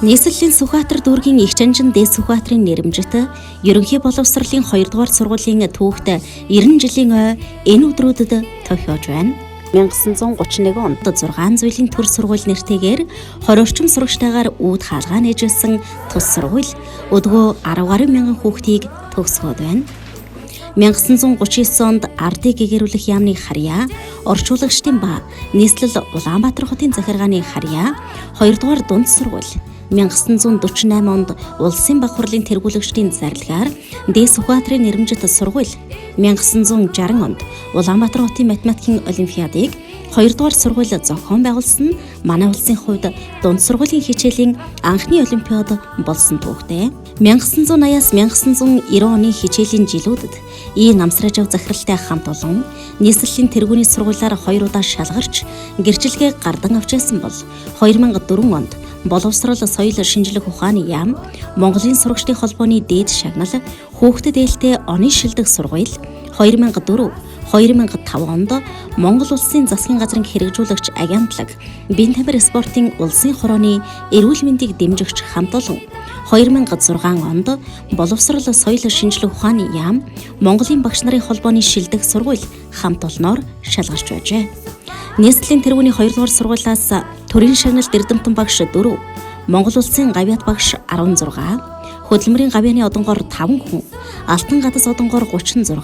Нийслэлийн Сүхбаатар дүүргийн Их Чанжин Дээд Сүхбаатарын нэрэмжит ерөнхий боловсролын 2 дугаар сургуулийн түүхт 90 жилийн ой энэ өдрүүдэд тохиож байна. 1931 онд 6 зүйлийн төр сургууль нэртэйгээр 20 орчим сурагчтайгаар үүд хаалгаа нээжсэн тус сургууль өдгөө 10 гаруй мянган хүүхдийг төгсгөөд байна. 1939 онд ардыг гэгэрүүлэх яамны харьяа, орчуулагчдын ба нийслэл Улаанбаатар хотын захиргааны харьяа, 2 дугаар дунд сургууль 1948 онд Улсын баг хурлын тэргүүлэгчдийн зарлагаар Дээд Сүхбаатарын нэрэмжит сургууль 1960 онд Улаанбаатар хотын математикийн олимпиадыг 2 дугаар сургууль зохион байгуулсан нь манай улсын хувьд дунд сургуулийн хичээлийн анхны олимпиад болсон түүхтэй. 1980-аас 1990 оны хичээлийн жилүүдэд И Намсражав захиралтай хамт олон нийслэлийн тэргүүний сургуулиар 2 удаа шалгарч гэрчлэгээ гардан авч байсан бол 2004 онд боловсрол соёл шинжлэх ухааны яам Монголын сурагчдын холбооны дээд шагнал хүүхдэд ээлтэй оны шилдэг сургууль 2004 2005 онд Монгол улсын засгийн газрын хэрэгжүүлэгч агентлаг Бие тамир спортын улсын хорооны эрүүл мэндийг дэмжигч хамт олон 2006 онд боловсрол соёл шинжлэх ухааны яам Монголын багш нарын холбооны шилдэг сургууль хамт олноор шалгарч байжээ. Нийслэлийн тэргүүний 2 дугаар сургуулиас төрийн шагналт эрдэмтэн багш 4, Монгол улсын гавьяат багш 16, хөдөлмөрийн гавьяаны одонгоор 5 хүн, алтан гадас одонгоор 36,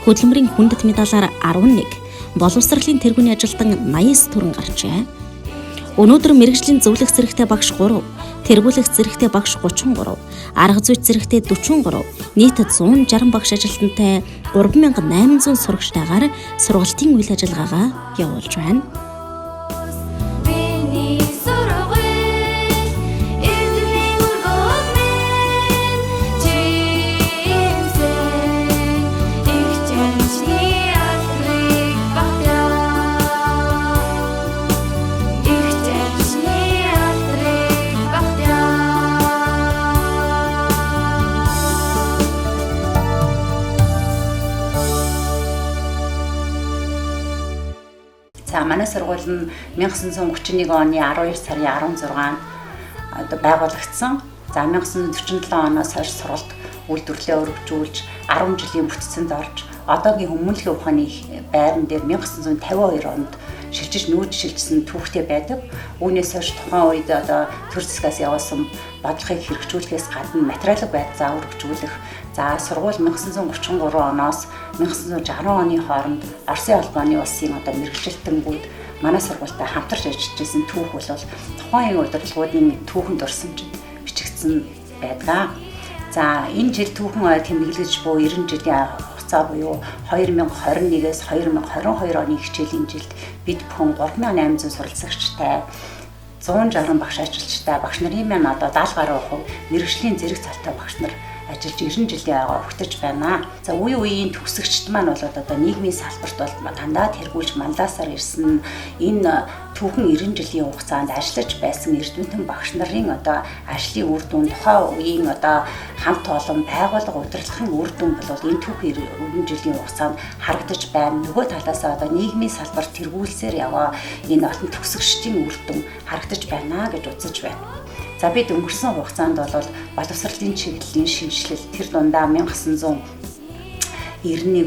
хөдөлмөрийн хүндэт медалаар 11, боловсролын тэргүүний ажилтан 89 түрэн гарчээ. Өнөөдөр мэргэжлийн зөвлөх зэрэгтэй багш 3, тэргүүлэх зэрэгтэй багш 33, арга зүйч зэрэгтэй 43, нийт 160 багш ажилтнтай 3800 сурагчтайгаар сургалтын үйл ажиллагаагаа явуулж байна. Миний сургууль эзний өргөн минь чимсэн их чанчны алдрыг багтаа их чанчны алдрыг багтаа. За манай сургууль нь 1931 оны 12 сарын 16-нд одоо байгуулагдсан. За 1947 оноос хойш сургалт үйлдвэрлэлээ өргөжүүлж 10 жилийн бүтцэнд орж одоогийн хүмүүнлэгийн ухааны байран дээр 1952 онд шилжиж нүүж шилжсэн түүхтэй байдаг. Үүнээс хойш тухайн үед одоо төр засгаас явуулсан бодлогыг хэрэгжүүлэхээс гадна материалын байдлаа өргөжүүлэх, за сургууль 1933 оноос 1960 оны хооронд Оросын холбооны улсын одоо мэргэжилтэнгүүд манай сургуультай хамтарч ажиллаж байсан түүх бол тухайн удирдлагуудын түүхэн дурсамжид бичигдсэн байдаг. За энэ жил түүхэн ой тэмдэглэж буй 90 жилийн хугацаа буюу 2021-ээс 2022 оны хичээлийн жилд бид бүхэн 3800 суралцагчтай 160 багш ажилчтай багш нарын маань одоо 70 гаруй хувь мэргэжлийн зэрэг цалтай багш нар ажиллаж 90 жилийн агаа өгтөж байна. За үе үеийн төгсөгчд маань бол одоо нийгмийн салбарт бол дандаа тэргүүлж манлаасаар ирсэн энэ түүхэн 90 жилийн хугацаанд ажиллаж байсан эрдэмтэн багш нарын одоо ажлын үр дүн тухайн үеийн одоо хамт олон байгууллага удирдлагын үр дүн бол энэ түүхэн 90 жилийн хугацаанд харагдаж байна. Нөгөө талаас одоо нийгмийн салбарт тэргүүлсээр яваа энэ олон төгсөгчдийн үр дүн харагдаж байна гэж үзэж байна. За бид өнгөрсөн хугацаанд бол боловсролын чиглэлийн шинэчлэл тэр дундаа 1991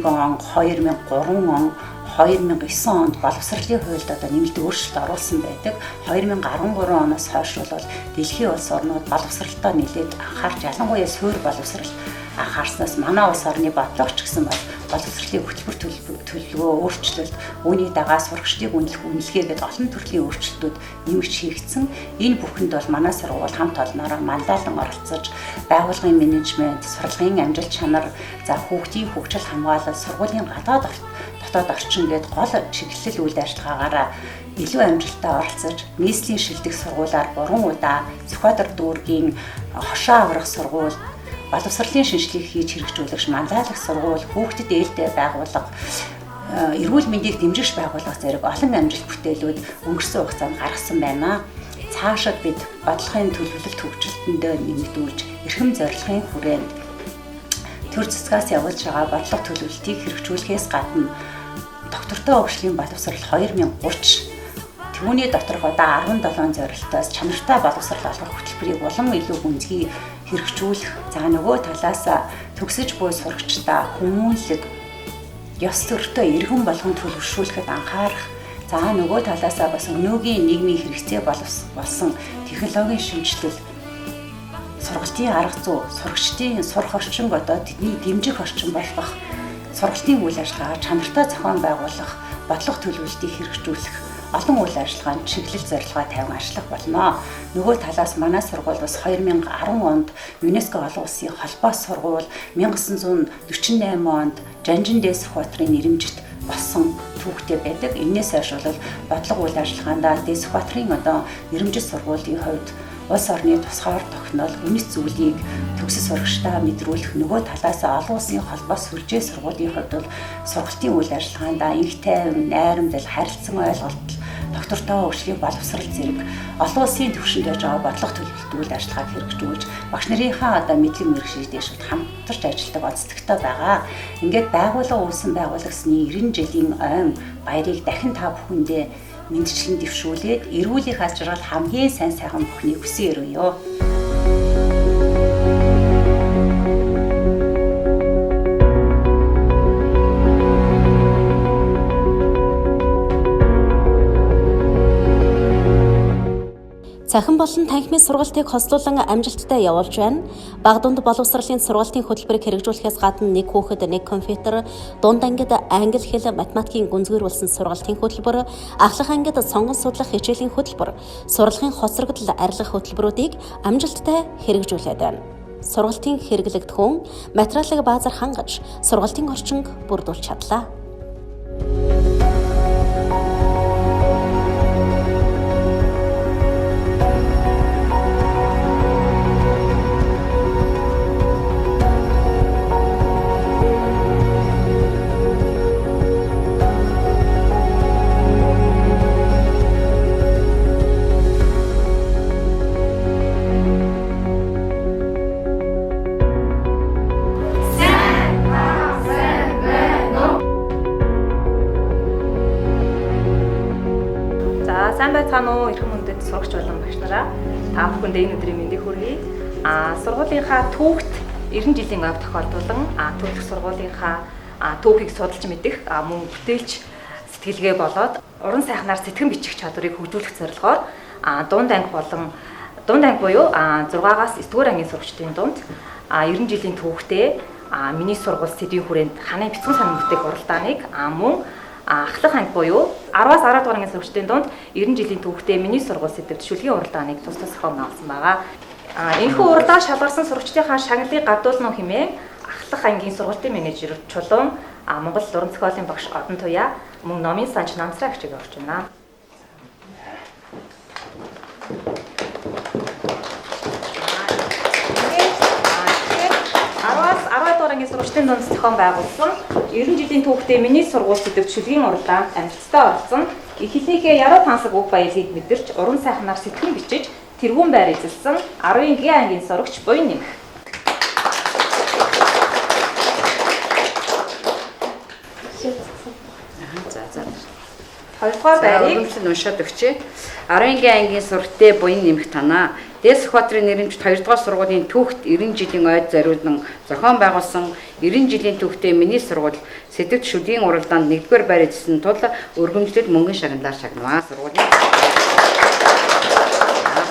он, 2003 он, 2009 онд боловсролын хуульд одоо нэмэлт өөрчлөлт оруулсан байдаг. 2013 оноос хойш бол дэлхийн улс орнууд боловсролтой нэлээд анхаарч ялангуяа суур боловсрол анхаарснаас манай улс орны бодлого ч гэсэн бол боловсролын хөтөлбөр төлөвлөгөө өөрчлөлт, үүний дагаа сурагчдыг үнэлэх үнэлгээ гэдэг олон төрлийн өөрчлөлтүүд нэмэгч хийгдсэн. Энэ бүхэнд бол манай сургууль хамт олноороо манлайлан оролцож байгууллагын менежмент, сурлагын амжилт чанар, за хүүхдийн хөгжил хамгаалал, сургуулийн гадаад дотоод орчин гээд гол чиглэл үйл ажиллагаагаараа илүү амжилттай оролцож нийслэлийн шилдэг сургуулиар 3 удаа Сүхбаатар дүүргийн хошоо аврах сургууль, боловсролын шинжилгээг хийж хэрэгжүүлэгч манлайлах сургууль, хүүхдэд ээлтэй байгууллага, эрүүл мэндийг дэмжигч байгууллага зэрэг олон амжилт бүтээлүүд өнгөрсөн хугацаанд гаргасан байна. Цаашид бид бодлогын төлөвлөлт хөгжилтөндөө нэмэгдүүлж эрхэм зорилгын хүрээнд төр засгаас явуулж байгаа бодлого төлөвлөлтийг хэрэгжүүлэхээс гадна доктортой хөгжлийн боловсрол 2030 Түүний доторх одоо 17 зорилтоос чанартай боловсрал олгох хөтөлбөрийг улам илүү гүнзгий хэрэгжүүлэх. За нөгөө талаас төгсөж буй сурагчдаа хүмүүнлэг ёс зөртөө иргэн болгон төлөвшүүлэхэд анхаарах. За нөгөө талаасаа бас өнөөгийн нийгмийн хэрэгцээ болсон технологийн шинэчлэл, сургалтын арга зүй, сурагчдын сурах орчинг одоо тэдний дэмжих орчин болгох, сургалтын үйл ажиллагаа чанартай зохион байгуулах, бодлого төлөвлөлтийг хэрэгжүүлэх олон үйл ажиллагаанд чиглэл зорилгоо тавин ажиллах болно. Нөгөө талаас манай сургууль бас 2010 онд ЮНЕСКО олон улсын холбоос сургууль, 1948 онд Жанжин Дээсүхбаатрын нэрэмжит болсон түүхтэй байдаг. Энээс хойш бол бодлого үйл ажиллагаандаа Дээсүхбаатрын одоо нэрэмжит сургуулийн хувьд улс орны тусгаар тогтнол үнэт зүйлийг төгсөс сурагчдаа мэдрүүлэх, нөгөө талаас олон улсын холбоос сүлжээ сургуулийн хувьд бол сургалтын үйл ажиллагаандаа инх тайван, найрамдал, харилцан ойлголт, доктортой хөгжлийн боловсрал зэрэг олон улсын түвшинд байж байгаа бодлого төлөвлөлт үйл ажиллагааг хэрэгжүүлж багш нарынхаа одоо мэдлэг мэргэжил дэвшилт хамтарч ажилладаг онцлогтой байгаа. Ингээд байгууллага үүсэн байгуулагсны 90 жилийн ойн баярыг дахин та бүхэндээ мэдчлэн дэвшүүлээд эрүүлийн аз жаргал хамгийн сайн сайхан бүхнийг хүсэн өрөөё. Цахим болон танхимын сургалтыг хослуулан амжилттай явуулж байна. Баг дунд боловсролын сургалтын хөтөлбөрийг хэрэгжүүлэхээс гадна нэг хүүхэд нэг компьютер, дунд ангид англи хэл, математикийн гүнзгийр болсон сургалтын хөтөлбөр, ахлах ангид сонгон судлах хичээлийн хөтөлбөр, сурлагын хоцрогдол арилгах хөтөлбөрүүдийг амжилттай хэрэгжүүлээд байна. Сургалтын хэрэглэгдэхүүн материалыг баазар хангаж, сургалтын орчинг бүрдүүлж чадлаа. Сайн байцгаана уу, эрхэм хүндэт сурагч болон багш нараа. Та бүхэндээ энэ өдрийн мэндийг хүргэе. Сургуулийнхаа түүхт 90 жилийн ойг тохиолдуулан түүх сургуулийнхаа түүхийг судалж мэдэх, мөн бүтээлч сэтгэлгээ болоод уран сайхнаар сэтгэн бичих чадварыг хөгжүүлэх зорилгоор дунд анги болон дунд анги буюу 6-аас 9 дугаар ангийн сурагчдын дунд 90 жилийн түүхтээ миний сургууль сэдвийн хүрээнд ханын бяцхан сонин бүтээх уралдааныг, мөн ахлах анги буюу 10-аас 12 дугаар ангийн сурагчдын дунд 90 жилийн түүхтээ миний сургууль сэдвд шүлгийн уралдааныг тус тус зохион байгуулсан байгаа. Энэхүү уралдаан шалгарсан сурагчдынхаа шагналыг гадуулна хэмээн ахлах ангийн сургалтын менежер Чулуун, Монгол уран зохиолын багш Одон Туяа, мөн номын санч Намцраа агчиг орж байна. Тэгэхээр 10-аас 12 дугаар ангийн сурагчдын дунд зохион байгуулсан 90 жилийн түүхтээ миний сургууль сэдвт шүлгийн уралдаанд амжилттай оролцсон их хэлнийхээ яруу тансаг үг баялагийг мэдэрч уран сайхнаар сэтгэн бичиж тэргүүн байр эзэлсэн 10-ын Г ангийн сурагч Буян нэмэх. За. Хоёрдугаар байрыг өргөмжлөн уншаад өгчээ. 10-ын Г ангийн сурагчтай Буян нэмэх танаа. Дээсүхбаатрын нэрэмжит 2 дугаар сургуулийн түүхт 90 жилийн ойд зориулан зохион байгуулсан 90 жилийн түүхтээ миний сургууль сэдвт шүлгийн уралдаанд 1-р байр эзэлсэн тул өргөмжлөл мөнгөн шагналаар шагнаваа. Сургуулийн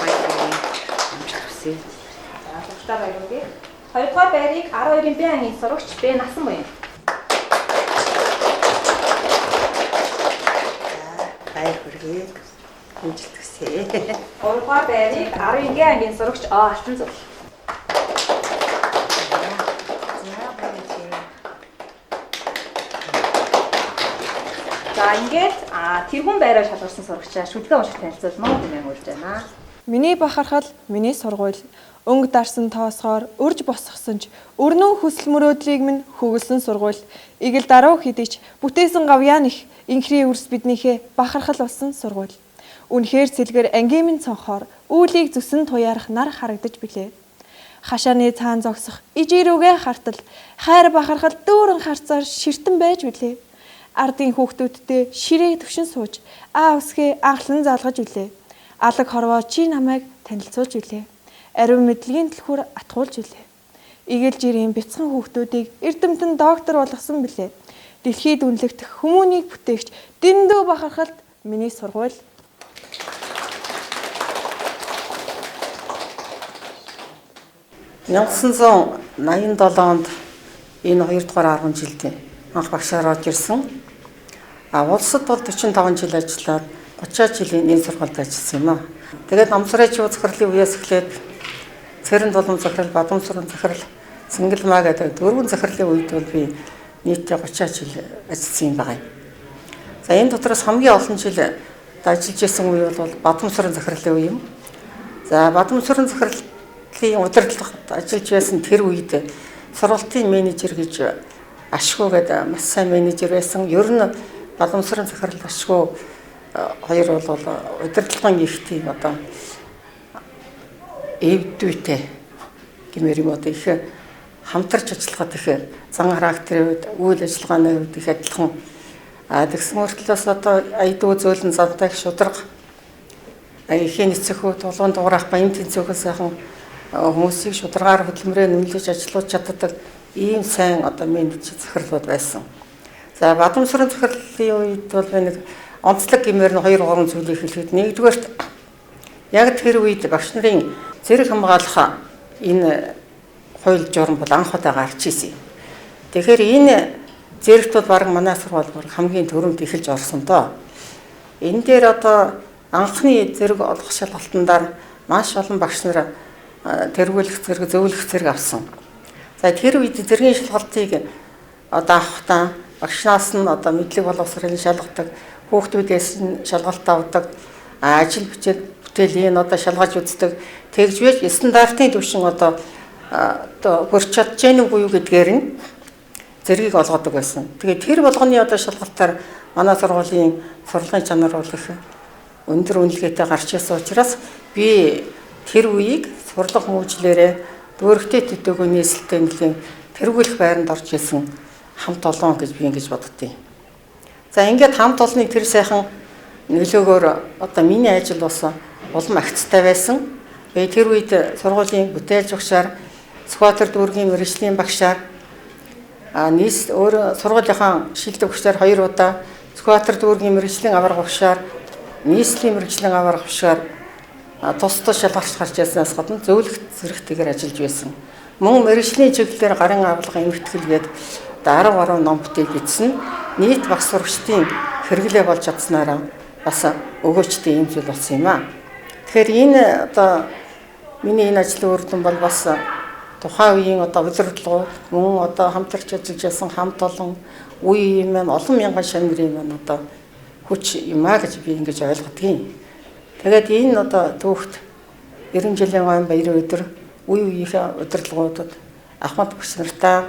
баярлалаа. Амжилт хүсье. За, сурагчдаа баяр хүргэе. 2-р байрыг 12-ын Б ангийн сурагч Б Насан буян. Баяр хүргэе. Амжилт хүсье. 3-р байрыг 10-ын Г ангийн сурагч О Алтан зүл. За ингээд тэрхүүн байраа шалгарсан сурагчаа шүлгээ унших танилцуулна хэмээн урьж байна. Миний бахархал, миний сургууль өнгө дарсан тоосгоор өрж босгосон ч өрнөн хүсэл мөрөөдлийг минь хөглсөн сургууль игэл даруй хэдий ч бүтээсэн гавьяан их инхрийн үрс биднийхээ бахархал болсон сургууль. Үнэхээр цэлгэр ангийн минь цонхоор үүлийг зүсэн туяарах нар харагдаж билээ. Хашааны цаан зогсох ижирүүгээ хартал хайр бахархал дүүрэн харцаар ширтэн байж билээ. Ардын хүүхдүүдтэй ширээ төвшин сууж, аа үсгээ анхлан залгаж үлээ. Алаг хорвоо чи намайг танилцуулж үлээ. Ариун мэдлэгийн түлхүүр атгуулж үлээ. Игэл жирийн бяцхан хүүхдүүдийг эрдэмтэн доктор болгосон билээ. Дэлхийд үнэлэгдэх хүмүүнийг бүтээгч дэндүү бахархалт миний сургууль. 1987 онд энэ 2 дугаар 10 жилд анх багшаар орж ирсэн. А улсад бол 45 жил ажиллаад 30 жилийн энэ сургуульд ажилласан юм аа. Тэгээд Намсрын чуу захирлын үеэс эхлээд Цэрэн дулам захирал, Бадамсрын захирал, Цэнгэлмаа гэдэг дөрвөн захирлын үед бол би нийтдээ 30 жил ажилласан юм байна. За энэ дотроос хамгийн олон жил ажиллаж исэн үе бол Бадамсрын захирлын үе юм. За Бадамсрын захирлын удирдлагад ажиллаж байсан тэр үед сургалтын менежер гэж Ашгүй гэдэг маш сайн менежер байсан. Ер нь Бадамсрын захирал Ашгүй хоёр бол удирдлагын их тийм одоо эвдүүтэй гэмээр юм одоо их хамтарч ажиллахад их зан характерын үед үйл ажиллагааны үед их адилхан. А тэгсэн мөртлөөс одоо айдуу зөөлөн зантай их шударга ихийн эцэхүү тулгын дугаарах баян тэнцвэрхэн сайхан хүмүүсийг шударгаар хөдөлмөрөө нэмлэж ажиллуулж чаддаг ийм сайн одоо менежер захирлууд байсан. За Бадамсрын захирлын үед бол би нэг онцлог гэмээр нь 2 3 зүйлийг хэлэхэд нэгдүгээрт яг тэр үед багш нарын зэрэг хамгаалах энэ хууль журам бол анх удаа гарч ирсэн юм. Тэгэхээр энэ зэрэгт бол бараг манай сургууль бол хамгийн түрүүнд эхэлж орсон доо. Энэ дээр одоо анхны зэрэг олох шалгалтан дээр маш олон багш нар тэргүүлэх зэрэг, зөвлөх зэрэг авсан. За тэр үед зэргийн шалгалтыг одоо авахдаа багшнаас нь одоо мэдлэг боловсролын шалгадаг, хүүхдүүдээс нь шалгалт авдаг, ажил бүтээлийн одоо шалгаж үздэг. Тэгж байж стандартын түвшин одоо хүрч чадж гэнэ үгүй юу гэдгээр нь зэргийг олгодог байсан. Тэгээд тэр болгоны одоо шалгалтаар манай сургуулийн сурлагын чанар бол их өндөр үнэлгээтэй гарч ирсэн учраас би тэр үеийг сурлага хүмүүжлээрээ дүүрэгтэй төдөөгөө нийслэлтэй нэлийн тэргүүлэх байранд орж исэн хамт олон гэж би ингэж боддتي. За ингээд хамт олныг тэр сайхан нөлөөгөөр одоо миний ажил бас улам агцтай байсан. Би тэр үед сургуулийн бүтээлч багшаар, Сүхбаатар дүүргийн мэргэжлийн багшаар, нийс өөр сургуулийнхаа шилдэг багшаар 2 удаа, Сүхбаатар дүүргийн мэргэжлийн аварга багшаар, нийслэлийн мэргэжлийн аварга багшаар тус тус шалгарч гарч ирснээс гадна зөвлөх зэрэгтэйгээр ажиллаж байсан. Мөн мэргэжлийн чиглэлээр гарын авлага эмхтгэл гээд 10 гаруй ном бүтээл бичсэн. Нийт багш сурагчдын хэрэглээ болж чадсанараа бас өгөөчтэй юм зүйл болсон юм аа. Тэгэхээр энэ одоо миний энэ ажлын үр дүн бол бас тухайн үеийн одоо удирдлагууд мөн одоо хамтарч ажиллаж байсан хамт олон үе юм маань олон мянган шам нарын маань одоо хүч юм аа гэж би ингэж ойлгодгийн. Тэгээд энэ одоо түүхт 90 жилийн гойн баярын өдөр үе үеийнхээ удирдлагуудад ахмад багш нартаа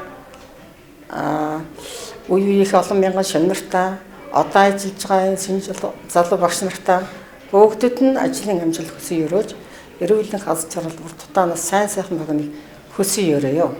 үе үеийнхээ олон мянган шам нартаа одоо ажиллаж байгаа энэ шинэ залуу багш нартаа бүгдэд нь ажлын амжилт хүсэн өрөөж эрүүл аз жаргал урт тутаанаас сайн сайхан богиныг хүсэн өрөөё.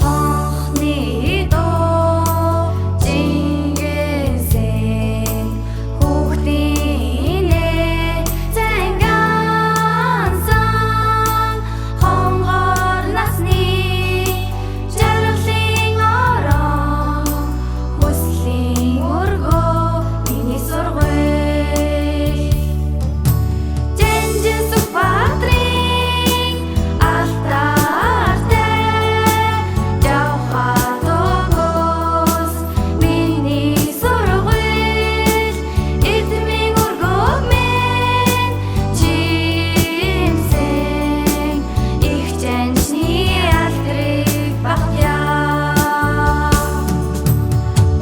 Хонхны дуу жингэсэн хүүхдийн зангаансан хонгор насны жаргалын орон хүслийн өргөө миний сургууль. Жинжин Сүхбаатрын алтаартай явхад өгөөс миний сургууль эрдмийн өргөөг минь чимсэн их чанчны алдрыг багтъя.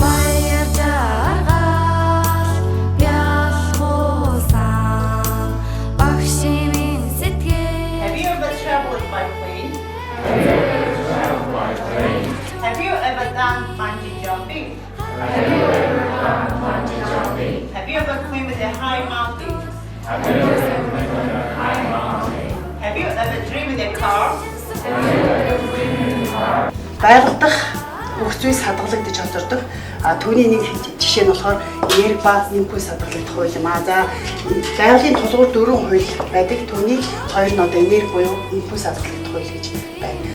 Баяр жаргал бялхуулсан багшийн минь сэтгэл. Have you ever traveled by plane? Have Have you ever done bungee jumping? Have you ever done bungee jumping? Have you ever climbed a high mountain? Have you ever climbed a high mountain? Have you ever driven a car? Байгаль дахь бүх зүйлс хадгалагдаж тодордог. А түүний нэг жишээ нь болохоор энерги ба импульс хадгалагдах хууль юм а. За, байгалийн тулгуур дөрвөн хууль байдаг. Түүний хоёр нь одоо энерги буюу импульс хадгалагдах хууль гэж байна.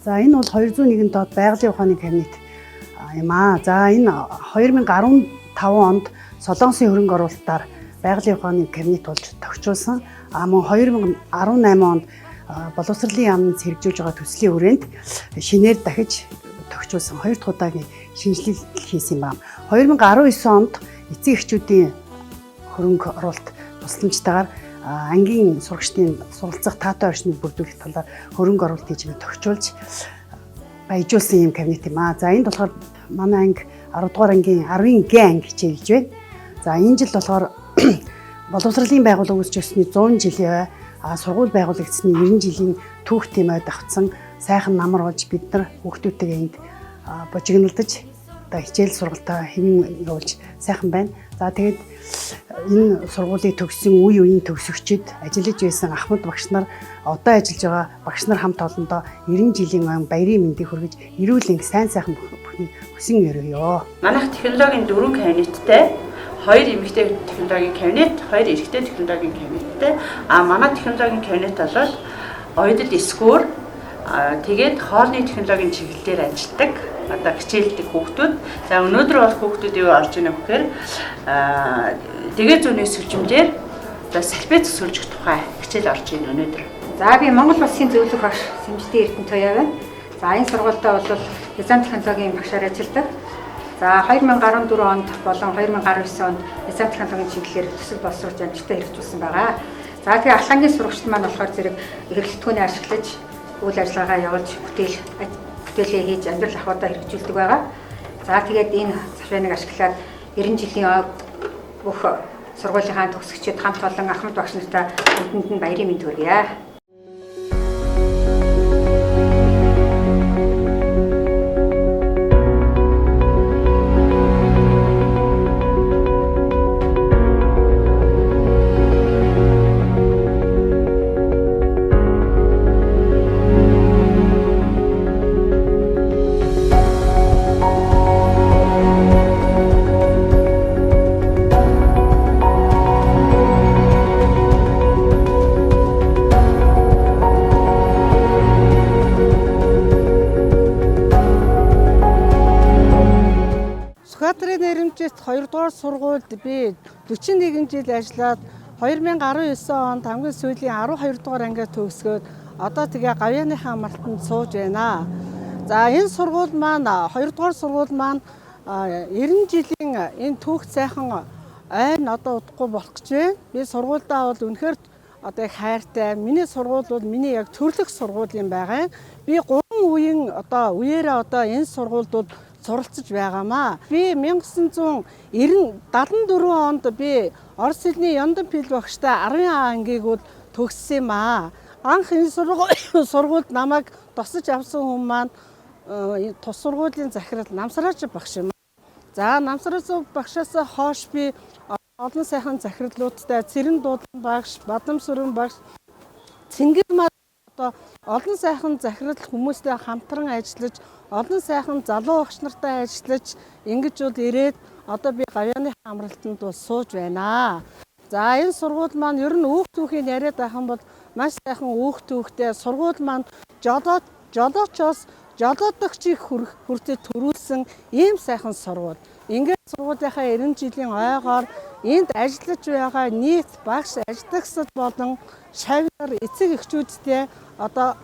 За, энэ бол 201 доод байгалийн ухааны кабинет юм аа. За, энэ 2015 онд Солонгосын хөрөнгө оруулалтаар байгалийн ухааны кабинет болж тохижуулсан. А мөн 2018 онд боловсролын яамны хэрэгжүүлж байгаа төслийн хүрээнд шинээр дахиж тохижуулсан, хоёр дахь удаагийн шинэчлэл хийсэн юм байна. 2019 онд эцэг эхчүүдийн хөрөнгө оруулалт тусламжтайгаар ангийн сурагчдын суралцах таатай орчныг бүрдүүлэх талаар хөрөнгө оруулалт хийж ингэ тохижуулж баяжуулсан юм кабинет юм аа. За, энд болохоор манай анги 10 дугаар ангийн 10-ын Г анги хичээлж байна. За, энэ жил болохоор боловсролын байгууллага үүсч өссөний 100 жилийн ой, а сургууль байгуулагдсны 90 жилийн түүх тийм ойд давтсан сайхан намар болж бид нар хүүхдүүдтэйгээ энд божигналдаж одоо хичээл сургалтаа хэвэн явуулж сайхан байна. За, тэгээд энэ сургуулийг төгссөн үе үеийн төгсөгчид, ажиллаж байсан ахмад багш нар, одоо ажиллаж байгаа багш нар хамт олондоо 90 жилийн ойн баярын мэндийг хүргэж, эрүүл энх, сайн сайхан бүхнийг хүсэн өрөөё. Манайх технологийн дөрвөн кабинеттэй, хоёр эмэгтэй технологийн кабинет, хоёр эрэгтэй технологийн кабинеттэй. А манай технологийн кабинет бол оёдол эсгүүр, тэгээд хоолны технологийн чиглэлээр ажилладаг, одоо хичээлдэг хүүхдүүд. За, өнөөдөр бол хүүхдүүд юу орж ийнэ гэхээр дэгээ зүүнний сүлжимдээр одоо салфет сүлжих тухай хичээл орж ийнэ өнөөдөр. За, би Монгол Улсын зөвлөх багш Сэмжтийн Эрдэнэ Туяа байна. За, энэ сургуультай бол дизайн технологийн багшаар ажилладаг. За, 2014 онд болон 2019 онд дизайн технологийн чиглэлээр төсөл боловсруулж амжилттай хэрэгжүүлсэн байгаа. За, тэгээ Алхангийн сурагчид маань болохоор зэрэг эргэлтгүүнээ ашиглаж үйл ажиллагаагаа явуулж, бүтээлээ хийж, амьдрал ахуйдаа хэрэгжүүлдэг байгаа. За, тэгээд энэ завшааныг ашиглаад 90 жилийн ой бүх сургуулийнхаа төгсөгчид хамт олон ахмад багш нартай бүгдэнд нь баярын мэнд хүргье. Сүхбаатарын нэрэмжит 2 дугаар сургуульд би 41 жил ажиллаад 2019 онд хамгийн сүүлийн 12 дугаар ангиа төгсгөөд одоо тэгээ гавьяаныхаа амралтанд сууж байна. За, энэ сургууль маань, 2 дугаар сургууль маань 90 жилийн энэ түүх сайхан ойн одоо удахгүй болох гэж байна. Би сургуульдаа бол үнэхээр одоо их хайртай. Миний сургууль бол миний яг төрлөх сургууль юм байгаа. Би 3 үеийн одоо үеэрээ одоо энэ сургуульд бол суралцж байгаамаа. Би 1990 74 онд би Орос хэлний Яндан пил багштай 10 А ангийг бол төгссөн юм аа. Анх энэ сургуульд намайг тосож авсан хүн маань тус сургуулийн захирал Намсраач багш юм. За, Намсраач багшаас хойш би олон сайхан захирлуудтай Цэрэн дуудан багш, Бадамсүрэн багш, Цэнгэл маа одоо олон сайхан захирал хүмүүстэй хамтран ажиллаж, олон сайхан залуу багш нартай ажиллаж ингэж бол ирээд одоо би гавьяаны амралтанд бол сууж байна. За, энэ сургууль маань ер нь үүх түүхийг яриад байх юм бол маш сайхан үүх түүхтэй сургууль маань жолоочоос жолоодогчийг хүртэл төрүүлсэн ийм сайхан сургууль. Ингээд сургуулийнхаа 90 жилийн ойгоор энд ажиллаж байгаа нийт багш, ажилтнагсад болон шавь нар, эцэг эхчүүдтэй одоо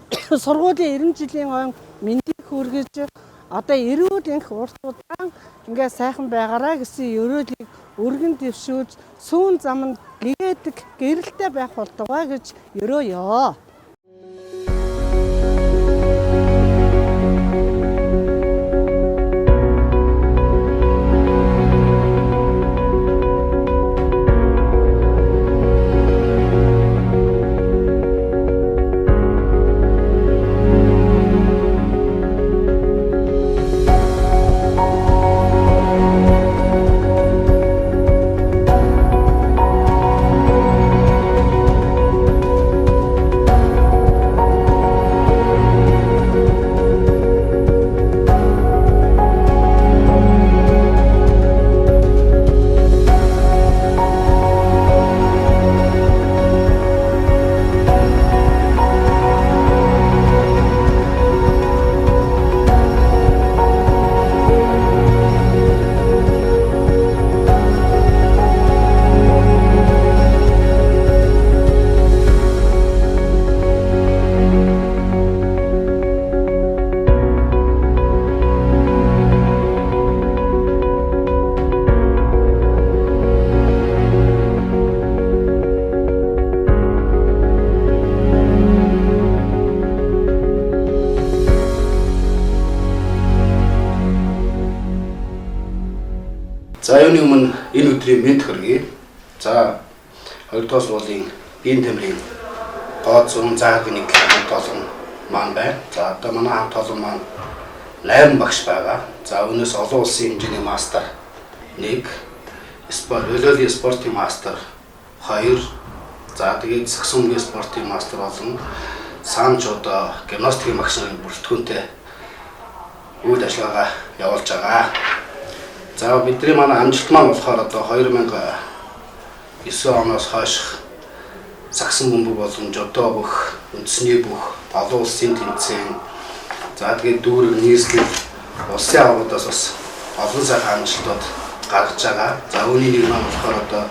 сургуулийн 90 жилийн ойн мэндийг хүргэж, одоо эрүүл энх, урт удаан ингээ сайхан байгаараа гэсэн ерөөлийг өргөн дэвшүүлж, сүүн зам нь гэгээдэг гэрэлтэй байх болтугай гэж ерөөё. За юуны өмнө энэ өдрийн мэнд хүргэе. За 2 дугаар сургуулийн биеийн тамирын гоо зүүн зааргийн нэг хамт олон маань байна. За одоо манай хамт олон маань 8 багш байгаа. За үүнээс олон улсын хэмжээний мастер 1, спорт волейболын спортын мастер 2, за тэгээд сагсан спортын мастер болон самч одоо гимнастикийн багш нарын бүрэлдэхүүнтэй үйл ажиллагаагаа явуулж байгаа. За бидний манай амжилт маань болохоор одоо 2009 оноос хойш сагсан бөмбөг болон жодоо бүх үндэсний бүх олон улсын тэмцээн, за тэгээд дүүрэг нийслэл улсын аваргуудаас бас олон сайхан амжилтууд гаргаж байгаа. За үүний нэг маань болохоор одоо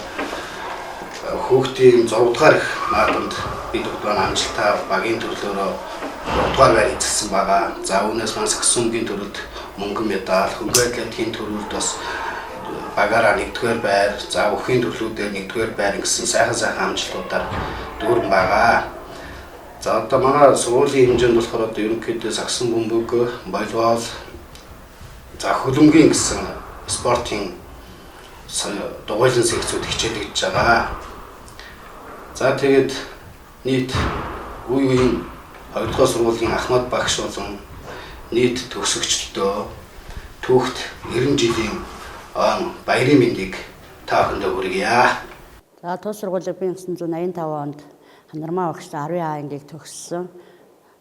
хүүхдийн 6 дугаар их наадамд бид бүгд маань амжилтаа багийн төрлөөрөө 3 дугаар байр эзэлсэн байгаа. За үүнээс маань сагсан бөмбөгийн төрөлд мөнгөн медаль, хөнгө атлетикийн төрөлд бас багаараа 1-р байр, за бүхийн төрлүүдээр 1-р байр гэсэн сайхан сайхан амжилтуудаар дүүрэн байгаа. За одоо манай сургуулийн хэмжээнд болохоор одоо ерөнхийдөө сагсан бөмбөг, волейбол, за хөлбөмбөгийн гэсэн спортын дугуйлан секцүүд хичээлэгдэж байгаа. За тэгээд нийт үе үеийн 2 дугаар сургуулийн Ахмад багш болон нийт төгсөгчдөө түүхт 90 жилийн он баярын мэндийг та бүхэндээ хүргье. За тус сургуулийг 1985 онд Ханармаа багш 10 А ангийг төгссөн.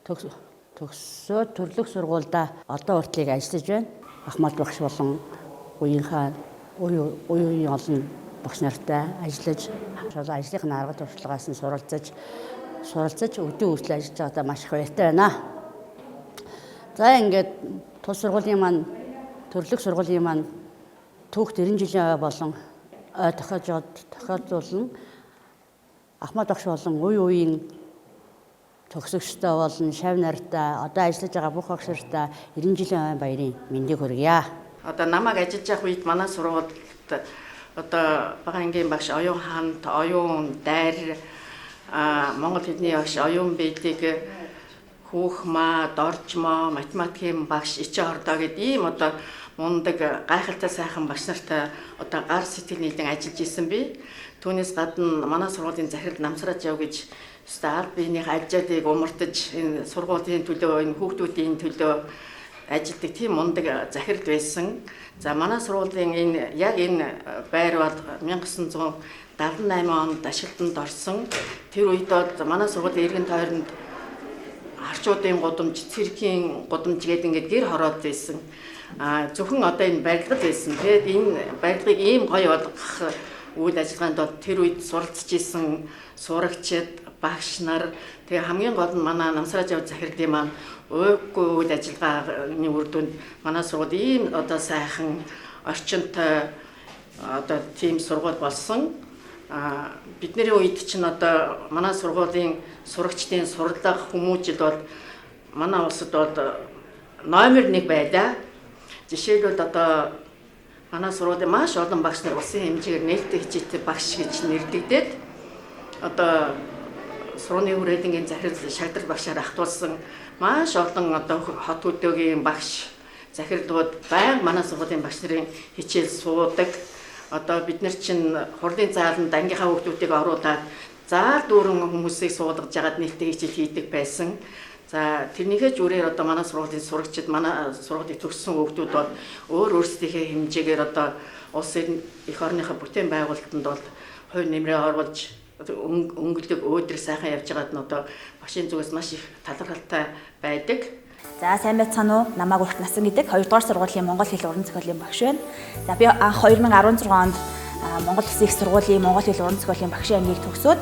Төгссөө төрлөх сургуульда одоо хүртлийг ажиллаж байна. Ахмад багш болон үеийнхаа үе үеийн олон багш нартай ажиллаж, ажлын арга туршлагаас нь суралцаж өдөө хүртэл ажиллаж байгаадаа маш их баяртай байна. За ингээд тус сургуулийн маань төрлөх сургуулийн маань түүхт 90 жилийн ой болон ой тохиолдуулан Ахмад багш болон үе үеийн төгсөгчтэй болон шав нартай одоо ажиллаж байгаа бүх багш нартай 90 жилийн ой баярын мэндийг хүргье. Одоо намайг ажиллаж явах үед манай сургуульд одоо бага ангийн багш Оюун хаант, Оюун дайр, Монгол хэлний багш Оюун бэлэг, Хүүхмаа, Доржмоо, математикийн багш Ичээ Ордоо гэдэг ийм одоо мундаг гайхалтай сайхан багш нартай одоо гар сэтгэл нийлэн ажиллаж исэн би. Түүнээс гадна манай сургуулийн захирал намсрааж яв гэж өстой аль биенийх ажлыг умартаж энэ сургуулийн төлөө, энэ хүүхдүүдийн төлөө ажилладаг тийм мундаг захирал байсан. За манай сургуулийн энэ яг энэ байр бол 1978 онд ашиглалтанд орсон. Тэр үед бол манай сургуулийн эргэн тойронд харчуудын гудамж, циркийн гудамж гэдэг ингээд гэр хороод байсан. А зөвхөн одоо энэ барилга байсан. Тэгээд энэ барилгыг ийм гоё болгох үйл ажиллагаанд бол тэр үед суралцж исэн сурагчид, багш нар, тэгээ хамгийн гол нь манай намсрааж яв захирлын маань уйггүй үйл ажиллагааны үр дүнд манай сургууль ийм одоо сайхан орчинтой одоо тийм сургууль болсон. А бидний үед чинь одоо манай сургуулийн сурагчдын сурлага хүмүүжил бол манай улсад бол номер 1 байлаа. Жишээлбэл одоо манай сургуулийн маш олон багш нар улсын хэмжээгээр нээлттэй хичээтэй багш гэж нэрлэгдээд одоо сургуулийн хүрээлэнгийн захирал шагдрал багшаар ахтуулсан маш олон одоо хот хөдөөгийн багш захирлууд байнга манай сургуулийн багш нарын хичээл суудаг. Одоо бид нар чинь хурлын зааланд ангийнхаа хүүхдүүдийг оруулаад заал дүүрэн хүмүүсийг суулгаж ягаад нээлттэй хичээл хийдэг байсан. За тэрнийхээ зүрээр одоо манай сургуулийн сурагчид, манай сургуулийг төгссөн хүүхдүүд бол өөр өөрсдийнхээ хэмжээгээр одоо улс эх орныхоо бүтээн байгуулалтанд бол хувь нэмрээ оруулж өнгөлөг өөдрөг сайхан явж байгаад нь одоо багшийн зүгээс маш их талархалтай байдаг. За сайн байцгаана уу? Намайг Урт Насан гэдэг 2 дугаар сургуулийн монгол хэл уран зохиолын багш байна. За би анх 2016 онд Монгол Улсын их сургуулийн монгол хэл уран зохиолын багшийн ангийг төгсөөд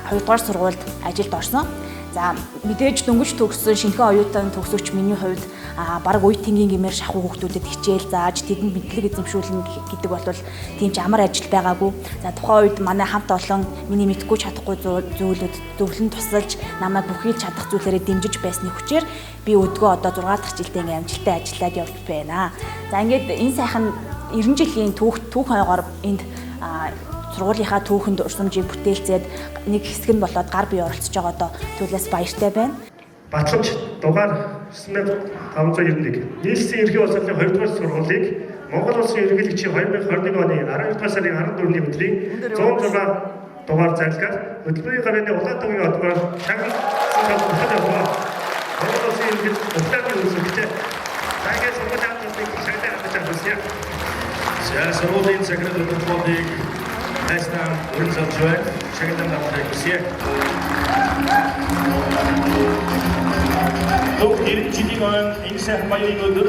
2 дугаар сургуульд ажилд орсон. За мэдээж дөнгөж төгссөн шинэхэн оюутан төгсөгч миний хувьд бараг үе тэнгийн гэмээр шахуу хүүхдүүдэд хичээл зааж тэдэнд мэдлэг эзэмшүүлнэ гэдэг бол тийм ч амар ажил байгаагүй. За тухайн үед манай хамт олон миний мэдгүй чадахгүй зүйлүүд зөвлөн тусалж намайг бүхий л чадах зүйлээрээ дэмжиж байсны хүчээр би өдгөө одоо 6 дахь жилдээ ингээм амжилттай ажиллаад явж байна. За ингээд энэ сайхан 90 жилийн түүх хойгоор энд сургуулийнхаа түүхэнд урсамжийг бүтээлцээд нэг хэсэг нь болоод гар бие оролцож байгаа одоо төлөөс баяртай байна. Батламж дугаар 9591 нийслэлийн ерхий боловсролын 2 дугаар сургуулийг Монгол Улсын ерөнхийлөгчийн 2021 оны 12 дугаар сарын 14-ний өдрийн 106 дугаар зарилгаар хөдөлмөрийн гавьяаны Улаан одгоор шагналсан тал яваа. Монгол Улсын ерөнхийлөгч Ухлаагийн үүсгэгчээ. За ингээд сургуулийн хамт олоныг шагналаа хандаж авсан. За сургуулийн захирал удирдлагыг хайснаа өрн зовж байна. Шагналаа авахыг хүсье. Бүх 90 жилийн ойн энэ сайхан баярын өдөр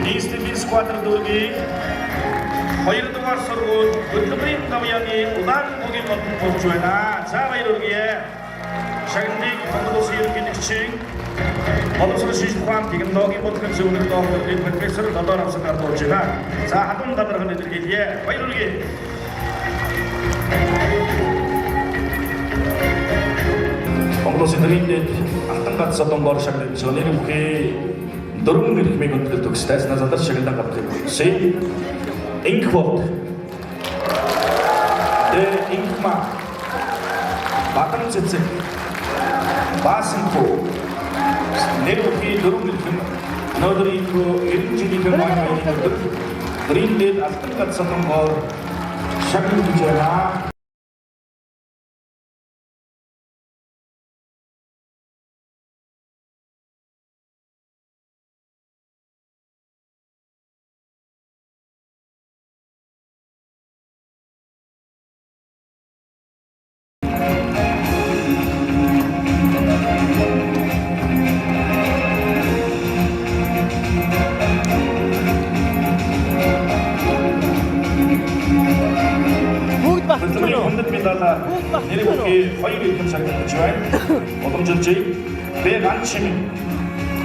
нийслэлийн сквадр дүүргийн 2 дугаар сургууль хөдөлмөрийн гавьяаны улаан бугийн одон болж байна. За баяр хүргье. Шагналыг Монгол Улсын ерөнхийлөгчийн боловсрол шинжлэх ухаан технологийн бодлогын зөвлөх доктор профессор Лодор Авсан гардуулж байна. За халуун талархал илэрхийлье. Баяр хүргье. Монгол Улсын төрийн дэд алтан гац солонгоор шагналж нэр бүхий дөрвөн эрхмийг өндөрлөлт төгстэй назар шагналаа гаргахыг хүсье. Инх бод. Дэ инхма. Бадан цэцэг. Баасанхүү. Нэр бүхий дөрвөн эрхэм өнөөдөр инхүү 90 жилийн баярын өдөр төрийн дэд алтан гац солонгоор шагналж байна. Бүгд багтсан Хөдөлмөрийн уу? хүндэт медалаа нэр бүхий хоёр эрхэм шагналж байна. Уламжилжээ. Б ган чимэг.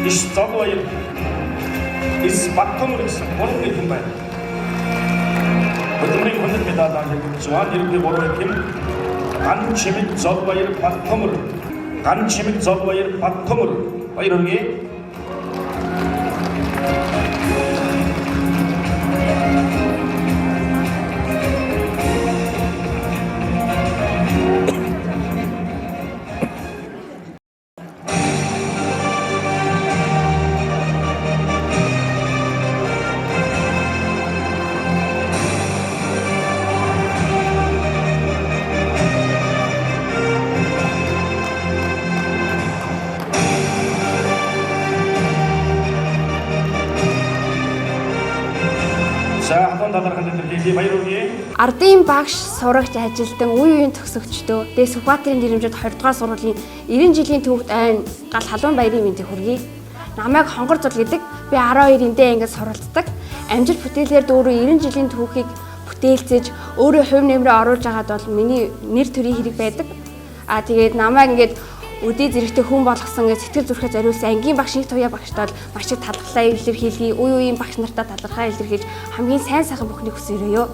Иш золбаяр. Ис Баттомөр гэсэн гурван эрхэм байна. Хөдөлмөрийн хүндэт медалаа шагналж байна. Нэр бүхий гурван эрхэм ган чимэг, золбаяр, Баттомөр. Ган чимэг, золбаяр, Баттомөр. Баяр хүргэе. За халуун талархал илэрхийлье. Баяр хүргэе. Ардын багш, сурагч, ажилтан, үе үеийн төгсөгчдөө Дээд Сүхбаатарын нэрэмжит 20 дугаар сургуулийн 90 жилийн түүхт айн гал халуун баярын мэндийг хүргэе. Намайг Хонгор зул гэдэг. Би 12-ийн дэ ангид суралцдаг. Амжилт бүтээлээр дүүрэн 90 жилийн түүхийг бүтээлцэж өөрөө хувь нэмрээ оруулж байгаад бол миний нэр төрийн хэрэг байдаг. Аа тэгээд намайг ингээд өдий зэрэгтэй хүн болгосон гэж сэтгэл зүрэхээ зориулсан ангийн багш нэг туяа багштай бол маш их талархлаа илэрхийлье. Үе үеийн багш нартаа талархаа илэрхийлж хамгийн сайн сайхан бүхнийг хүсээрэй.